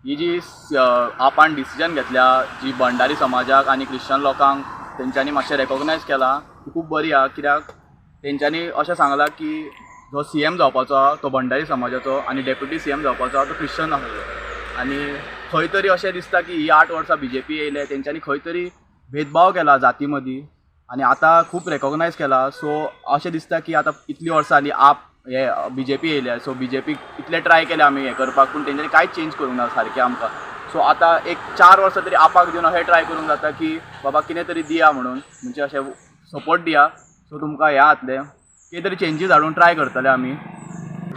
ही जी आपान डिसिजन घेतल्या जी भंडारी समाजाक आनी क्रिश्चन लोकांक तेंच्यांनी मातशें रेकॉग्नायज केलां ती खूब बरी आहा, कित्याक तेंच्यांनी अशें सांगलां की जो सी एम जावपाचो आहा तो भंडारी समाजाचो आनी डेप्युटी सी एम जावपाचो आहा तो क्रिश्चन आसलो. आनी खंय तरी अशें दिसता की ही 8 वर्सां बी जे पी येयले तेंच्यांनी खंय तरी भेदभाव केला जाती मदीं आनी आतां खूब रेकॉग्नायज केला. सो अशें दिसता की आतां इतलीं वर्सां जालीं आप हे बी जे पी येयल्या, सो बी जे पीक इतलें ट्राय केलें आमी हें करपाक पूण तेंच्यांनी कांयच चेंज करूंक ना सारकें आमकां. सो आतां एक 4 वर्सां तरी आपाक दिवन अशें ट्राय करूंक जाता की बाबा कितें तरी दिया म्हणून, म्हणजे अशें सपोर्ट दिया, सो तुमकां हें जातलें कितें तरी चेंजीस हाडून ट्राय करतले आमी.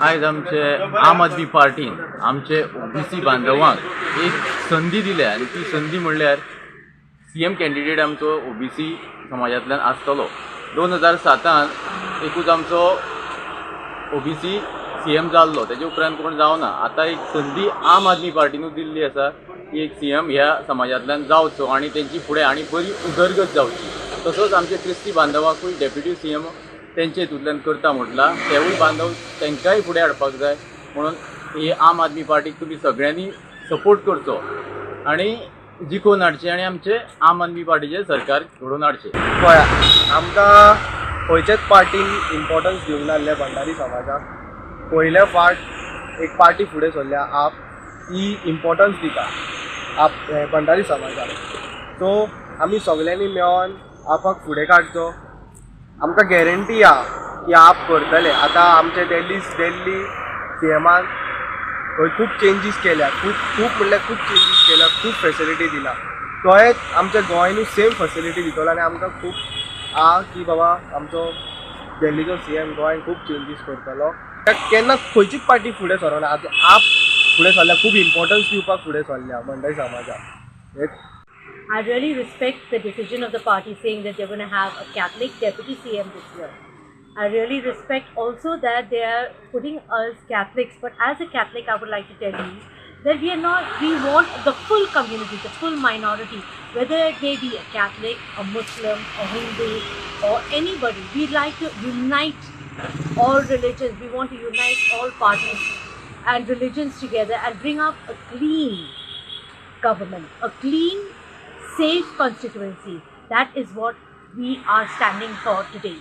आयज आमचे आम आदमी पार्टीन आमचे ओबीसी बांधवांक एक संदी दिल्या आनी ती संदी म्हणल्यार सी एम कॅन्डिडेट आमचो ओबीसी समाजांतल्यान आसतलो. 2007 एकूच आमचो ओबीसी सी एम जाल्लो, तेजे उपरांत कोण जावना. आतां एक संदी आम आदमी पार्टीनूच दिल्ली आसा की एक सी एम ह्या समाजांतल्यान जावचो आनी तेंची फुडें आनी बरी उदरगत जावची. तसोच आमचे क्रिस्ती बांधवांकूय डेप्युटी सी एम तेंचे हितूंतल्यान करता म्हटलां, तेवूय बांधव तेंकांय फुडें हाडपाक जाय म्हणून ही आम आदमी पार्टीक तुमी सगळ्यांनी सपोर्ट करचो आनी जिखोवन हाडचें आनी आमचे आम आदमी पार्टीचें सरकार घडोवन हाडचें. पळया, आमकां खंयचेच पार्टीन इम्पॉर्टन्स दिवंक नासलें भंडारी समाजाक. पयल्या फावट एक पार्टी फुडें सरल्या आप, ती इम्पॉर्टन्स दिता आप भंडारी समाजाक. सो आमी सगल्यांनी मेळोन आपाक फुडें काडचो. आमकां गॅरंटी आहा की आप करतले. आतां आमचे दिल्ली सी एमान खूब चेंजीस केल्या, खूब खूब म्हणल्यार खूब चेंजीस केल्या, खूब फेसिलिटी दिला. तोच आमच्या गोंयनूय सेम फेसिलिटी दितलो आनी आमकां खूब आहा की बाबा आमचो दिल्लीचो सी एम गोंयान खूब चेंजीस करतलो. केन्ना खंयचीच पार्टी फुडें सरना, आतां आप फुडें सरल्या, खूब इम्पॉर्टन्स दिवपाक फुडें सरल्या भंडारी समाजाक. I really respect the decision of the party saying that they're going to have a Catholic deputy CM this year. I really respect also that they are putting us Catholics, but as a Catholic I would like to tell you that we are not, we want the full community, the full minority, whether it may be a Catholic, a Muslim, a Hindu or anybody. We like to unite all religions, we want to unite all parties and religions together and bring up a clean government, a clean, safe constituency. That is what we are standing for today.